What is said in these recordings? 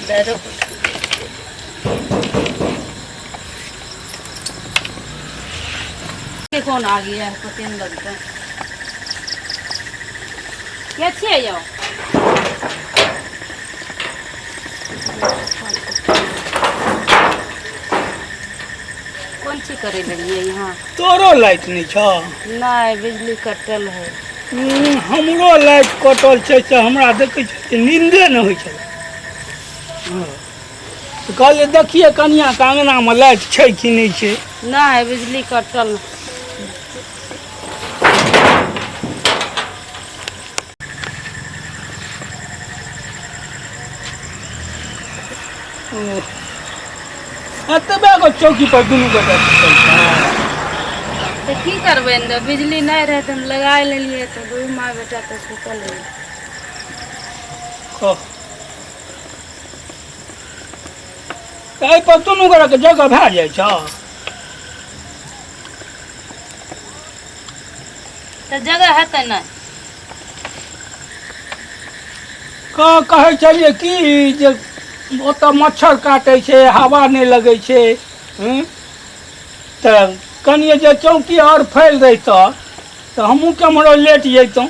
दरो के कौन आ गया है, पते नहीं लगता। के छियै यौ? कोन चीज करे लगिए यहाँ? तोरो लाइट नहि छौ? नहीं, बिजली कटल है। हमरो लाइट कटल छै से हमरा देखै छै नींदे नहि होइ छलै। तऽ कहलियै देखियै कनियाँके अङ्गनामे लाइट छै कि नहि छै। नहीं, बिजली कटल। एतबे गो चौकी पर दुनू गोटा सुतल छै। तऽ की करबै ने, बिजली नहि रहै तऽ हम लगाय लेलियै, तऽ दू माय बेटा तऽ सुतल रहियै। कह। तऽ एहिपर दुनू गोटाके जगह भए जाइ छौ? तऽ जगह हेतै नहि? कहै छलियै कि जे ओतऽ मच्छर काटै छै, हवा नहि लगै छै, तऽ कनिए जे चौकी आओर फैल रहितऽ तऽ हमहूँ केम्हरो लेट जैतहुँ।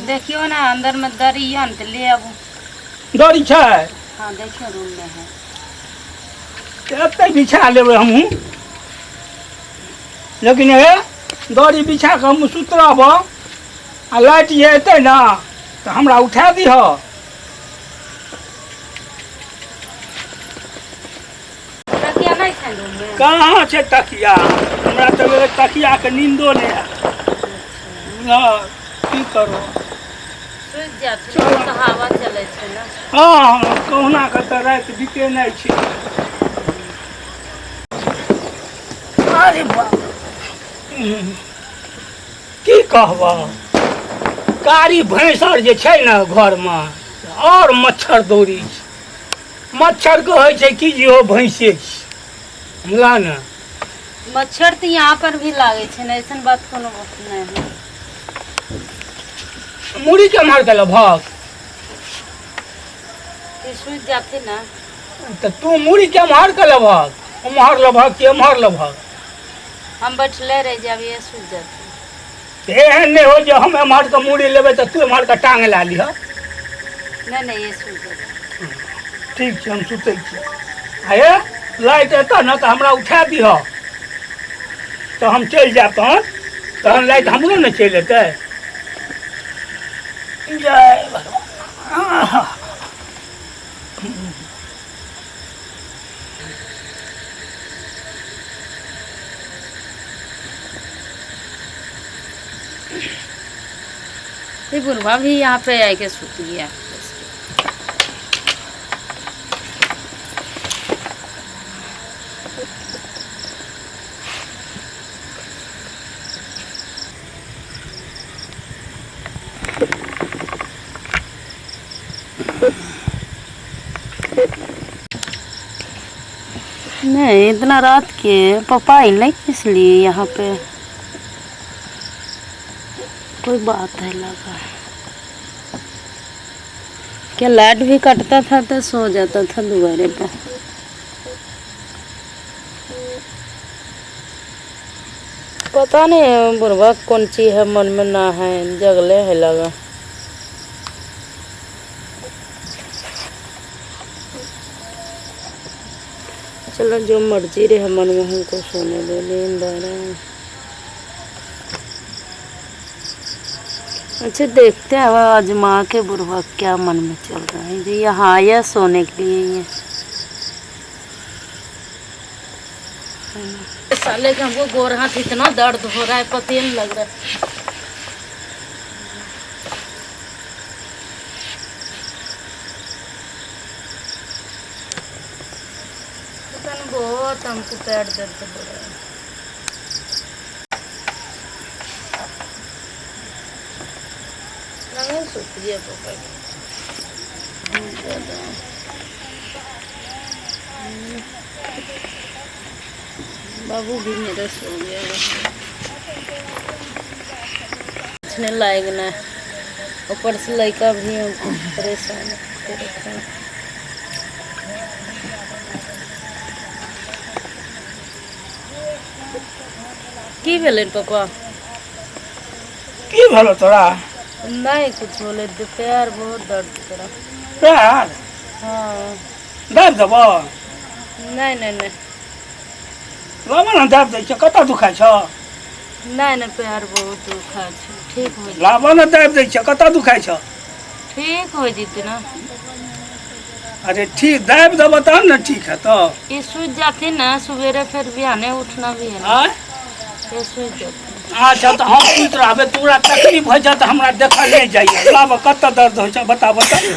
देखियौ ने, अंदर में दरी यऽ ने, तऽ ले आबू। दरी छै? हाँ, देखियौ, रूम में है। तऽ एतै बिछा लेबै हमहूँ, लेकिन हे दरी बिछा कऽ हमहूँ सुति रहबऽ आ लाइट जे एतै ने तऽ हमरा उठा दिहऽ। तकिया नहि छै रूम में? कहाँ छै तकिया? हमरा तऽ भेलै तकियाके नींदो नहि आयल। हँ, की करू। सुति जायब, तऽ हवा चलै छै ने। हँ, कहुना कऽ तऽ राति बितेनाइ छै। अरे बाप, की कहबह, कारी भैंस आर जे छै ने घरमे, आओर मच्छर दौड़ै छै। मच्छरके होइ छै कि जे हो भैंसे छै, बुझला ने। मच्छर तऽ यहाँ पर भी लागै छै ने, ऐसन बात कोनो बात नहि है। मुड़ी के मार के लेबहक? फिर सुति जाते ना। तऽ तू मुड़ी के एम्हर के लेबहक, उम्हर लेबहक कि एम्हर लेबहक? हम बैठले रह जाब, ये सुति जाते। तऽ एहन नहि हो जे हम एम्हर के मुड़ी लेबै तऽ तू एम्हर के टांग लए लिहऽ। नहीं नहीं, ये सुति जाते। ठीक छै, हम सुतै छी। आ हे, लाइट एतऽ ने तऽ हमरा उठा दिहऽ, तऽ हम चलि जायब। तहन तहन लाइट हमरो ने चलि एतै। जय भगवान। ये बुढ़वा भी यहाँ पे आके सुत गया। नहीं, इतना रात के पापा अइले किस लिए यहाँ पे? कोई बात है लगा। क्या लाइट भी कटता था तो सो जाता था दुआरे पे। पता नहीं बुढ़वा कौन चीज है मन में ना है, जगले है लगा। चलो, जो मर्जी रहे मन में, हमको सोने दो, नींद आ रहा है। अच्छा, देखते हैं आज माँ के बुढ़वा क्या मन में चल रहा है जी। यहाँ आया सोने के लिए ये साले का। हमको गोर हाथ इतना दर्द हो रहा है, पते नहीं लग रहा है। पता नहीं, बहुत हमको पैर दर्द हो रहा है। नहीं, सुतिए पापा बहुत ज्यादा। बाबू भी मेरा सो गया है। कुछ नहीं लायक ना, ऊपर से लड़का भी हमको परेशान करके रखा है। की भेलै पापा? की भेलो तोरा? नहीं कुछ होलै, पैर बहुत दर्द करा। पैर? हाँ। दाबि देबो? नहीं नहीं नहीं। लाबऽ ने, दाबि दै छियै। कतऽ दुखाइ छौ? नहीं नहीं, पैर बहुत दुखाइ छै। ठीक हो जेतै। लाबऽ ने, दाबि दै छियै। कतऽ दुखाइ छौ? ठीक हो जेतै ना। अरे ठीक, दाबि देबऽ तहन ने ठीक हेतौ। ये सूझ जाती ना सवेरे, फिर बिहाने उठना भी है ना। आँय? ये सूझ जाती। अच्छा, तऽ हम सुति रहबै, तोरा तकलीफ होइ छै तऽ हमरा देखल नहि जाइए। लाबऽ, कतऽ दर्द होइ छै बताबऽ तऽ।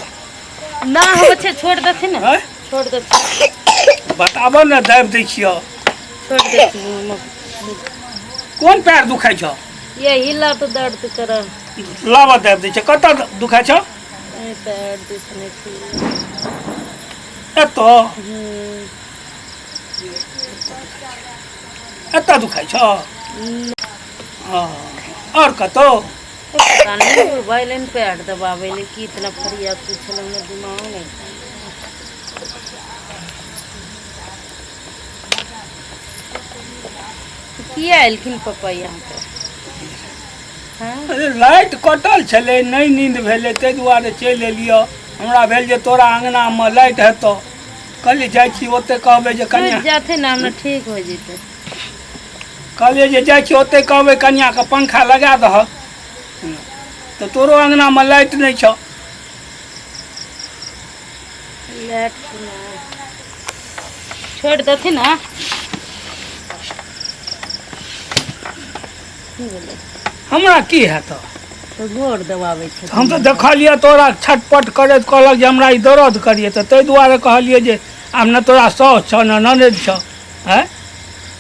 ना हो छै, छोड़ देथिन ना। आँय? छोड़ देथिन। बताबऽ ने, दाबि दै छियौ। छोड़ देथिन। कोन पैर दुखाइ छौ? यही लात दर्द कर। लाबऽ, दाबि दै छै। कतऽ दुखाइ छौ? ए पैर दिसने छी। एतऽ? एतऽ दुखाइ छौ? हँ, आओर कतौ? पता नहीं, मोबाइल में पैर दबावे ले कि इतना फरिया कुछ हमरा दिमाग नहीं। किया एलखिन पापा यहाँ पे? हाँ? अरे लाइट कटल छलै, नहि नींद भेलै, ताहि दुआरे चलि एलियौ। हमरा भेल जे तोरा अङ्गनामे लाइट हेतौ, कहलियै जाइ छी ओतहि कहबै जे कनिया सुति जाथिन ना, हमरा ठीक हो जेतै। कहलियै जे जाइ छी ओतहि कहबै कनियाके पंखा लगा दहक, तऽ तोरो अङ्गनामे लाइट नहि छौ। लाइट छोड़ देथिन ना। की भेलै? हमरा की हेतौ? तऽ गोर दबाबै छै। हम तऽ देखलियै तोरा छटपट करैत, कहलक जे हमरा ई दर्द करियै, तऽ ताहि दुआरे कहलियै जे आब ने तोरा साउस छौ ने ननैद छौ। आँय?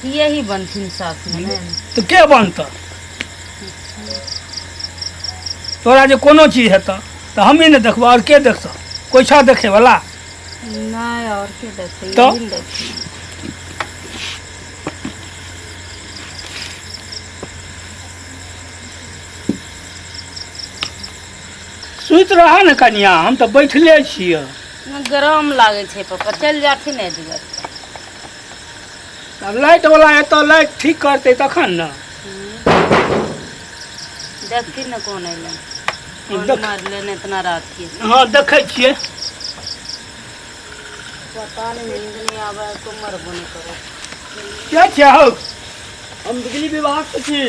यही बनथिन सास में ने। तऽ के बनतऽ? तोरा जे कोनो चीज हेतऽ तऽ हमही ने देखबऽ, आओर के देखतऽ? कोइ छऽ देखैवला? नहि, आओर के देखतै? तऽ? यही ने देखथिन। सुति रह ने कनिया, हम तऽ बैठले छियै। गरम लागै छै पप्पा, चलि जाथिन ने दुआर। आब लाइट वाला एतऽ लाइट ठीक करतै तखन ने। देखथिन ने कोन अयलै, कोन मारलै ने इतना रात के। हँ, देखै छियै। पता नहीं, नींद नहीं आवे है तो मरबो नहीं करो। के छियै हौ? हम बिजली विभाग से छी।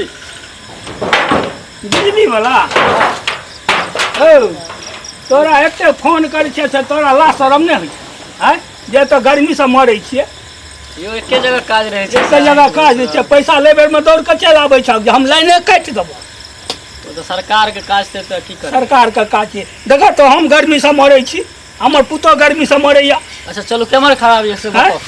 बिजली वाला हौ? तोरा एते फोन करै छियै से तोरा लाज शरम नहि होइ छै? आँय, जे एतऽ गर्मीसँ मरै छियै। यौ, एके जगह काज रहै छै। एके जगह काज होइ छै, पैसा लै बेरमे दौड़ कऽ चलि आबै छौ जे हम लाइने काटि देबो। ओ तऽ सरकार के काज छै, तऽ की करबै? सरकारके काज छै। देखऽ तऽ, हम गर्मीसँ मरै छी, हमर पुतोह गर्मीसँ मरैया। अच्छा चलू, केम्हर खराब यऽ से आँय? बताउ।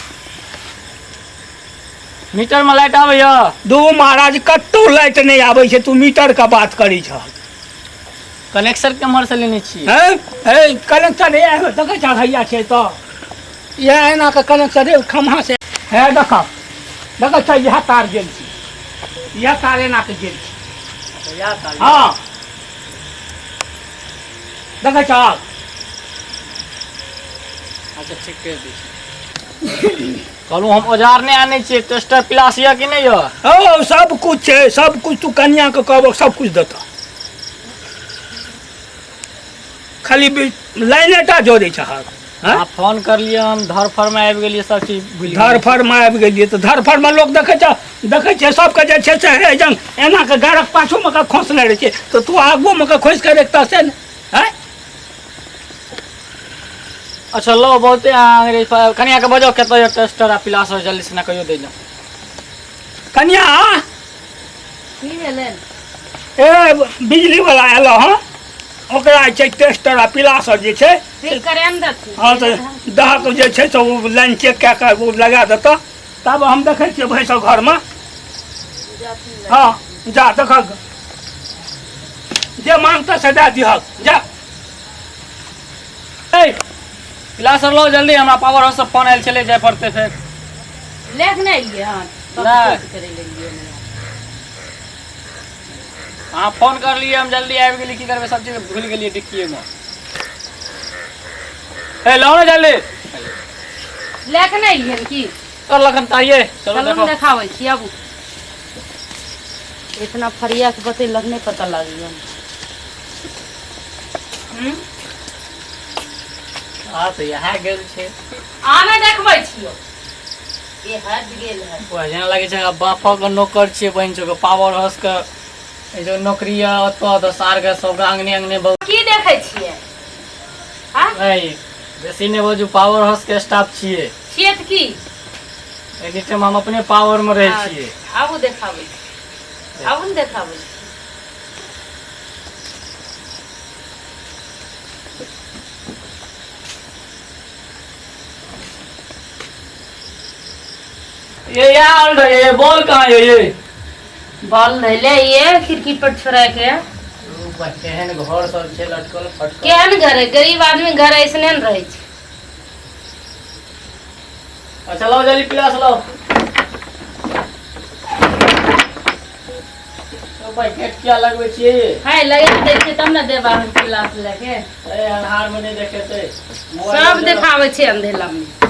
मीटर में लाइट आबैया? दू महाराज, कतौ लाइट नहि आबै छै, तू मीटर के बात करै छह। कनेक्शन केम्हर से लेने छियै? हैं हे, कनेक्शन हे, देखै छह, हैया छै तऽ इएह एना के कनेक्शन हे, खम्हा से हे। देख, देखै छह, इएह तार गेल छै, इएह तार एना के गेल छै। अच्छा, इएह तार? हँ, देखै छह। अच्छा, ठीक करि दै छी। कहलहुँ हम औजार नहि आनै छियै, टेस्टर पिलास यऽ कि नहि यऽ? हौ, सब कुछ छै, सब कुछ। तू कनिया के कहबो, सब कुछ देतऽ। खाली लाइने टा जोड़ै छहक? हँ? अहाँ फोन करलियै, हम धरफड़ में आबि गेलियै, सब चीज भूलि गेलियै। धरफड़ मे आबि गेलियै तऽ धरफड़ मे लोक देखै छै, देखै छै सबके जे छै से हे जंग एना के गाड़क पाछू मे के खोसने रहै छै, तऽ तू आगू मे के खोसि के रखतह से ने? हँ? अच्छा लो, बहुते अहाँ अंग्रेज कनिया के बजाउ, कतऽ यऽ टेस्टर आ पिलास, जल्दी से ना कहियो दै लए। कनिया। की भेलै? ए, बिजली वाला एलो हँ, ओकरा जे छै टेस्टर आ पिलास जे छै। ठीक करे ने देथिन। हँ, तऽ दहक जे छै से ओ लाइन चेक कए कऽ ओ लगा देतऽ, तब हम देखै छियै भैंस घरमे। जाथिन। हँ, जा देखक, जे मांगतऽ से दए दिहक, जा। ए पिलास आर लो जल्दी, हमरा पावर हाउस से फोन आयल छलै, जाय पड़तै फेर। लेख नहि एलियै हँ? नहि। करे लेलियै ने। अहाँ फोन करलियै, हम जल्दी आबि गेलियै। की करबै, सब चीज भूलि गेलियै डिक्कीमे। ए लाओ ने जल्दी। लेख नहि एलियै हन की? चल लखन ताइये, चलो। चलू देखो। ने, देखाबै छी, आबू। इतना फरिया के बतेलक नहि पता लागैया। हम्म? हँ तऽ इएह गेल छै। आने देखबै छियौ, ये हट गेल है। जेना लागै छै बापक नौकर छियै बहिन चोके, पावर हाउस के ई जो नौकरी यऽ ओतऽ तऽ सारके सबके अंगने अंगने बहुत। की देखै छियै? हाँ? नहीं, बेसी नहि बाजू, पावर हाउस के स्टाफ छियै। छियै तऽ की? एनी टाइम हम अपने पावर मे रहै छियै। आबू देखाबै छी, आबू ने देखाबै छी। ये यहाँ आल रहे, ये बॉल कहाँ है ये? बॉल धैले ये खिड़की पर छोड़ा के। केहन घर सब छै लटकल फटकल। केहन घर है? गरीब आदमी घर ऐसने ने रहै छै। अच्छा लाओ जल्दी पिलास लाओ। तो भाई गेट किया लगबै छियै? है लगा दै छियै तब ने देब अहाँ पिलास लए के। ए अन्हार में नहीं देखेतै। सब देखाबै छै अंधेला में।